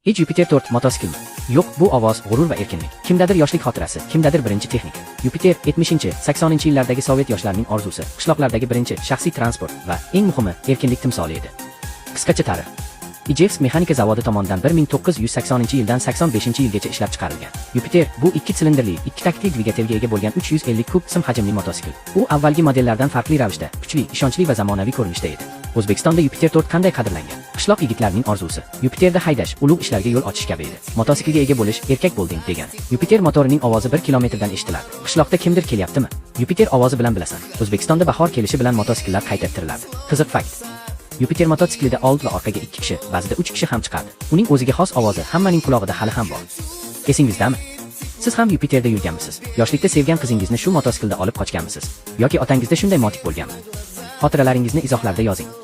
Hech Yupiter 4 motosiklmi? Yo'q, bu ovoz, g'urur va erkinlik. Kimdadir yoshlik xotirasi, kimdadir birinchi texnika. Yupiter 70, 80 yillardagi sovet yoshlarining orzusi, qishloqlardagi birinchi shaxsiy transport va eng muhimi, erkinlik timsoli edi. Qisqacha tarix. Ijevsk mexanika zavodi tomonidan 1980 yildan 85 yilgacha ishlab chiqarilgan. Yupiter bu ikki silindrli, ikki taktli dvigatelga ega bo'lgan 350 kub sim hajmli mototsikl. U avvalgi modellardan farqli ravishda kuchli, ishonchli va zamonaviy ko'rinishda edi. O'zbekistonda Yupiter 4 qanday qadrlangan? Qishloq yigitlarining orzusi. Yupiterda haydash ulug' ishlarga yo'l ochish kabi edi. Mototsiklga ega bo'lish erkak bo'lding degani. Yupiter motorining ovozi 1 kilometrdan eshitilardi. Qishloqda kimdir kelyaptimi? Yupiter ovozi bilan bilasan. O'zbekistonda bahor kelishi bilan mototsikllar qayta tirilardi. Qiziq fakt. Yupiter mototsiklida old va orqaga 2 kishi, ba'zida 3 kishi ham chiqardi. Uning o'ziga xos ovozi hammaning qulog'ida hali ham bor. Esingizdami? Siz ham Yupiterda yurganmisiz? Yoshlikda sevgan qizingizni shu mototsiklda olib qochganmisiz? Yoki otangizda shunday motik bo'lganmi? Xotiralaringizni izohlarda yozing.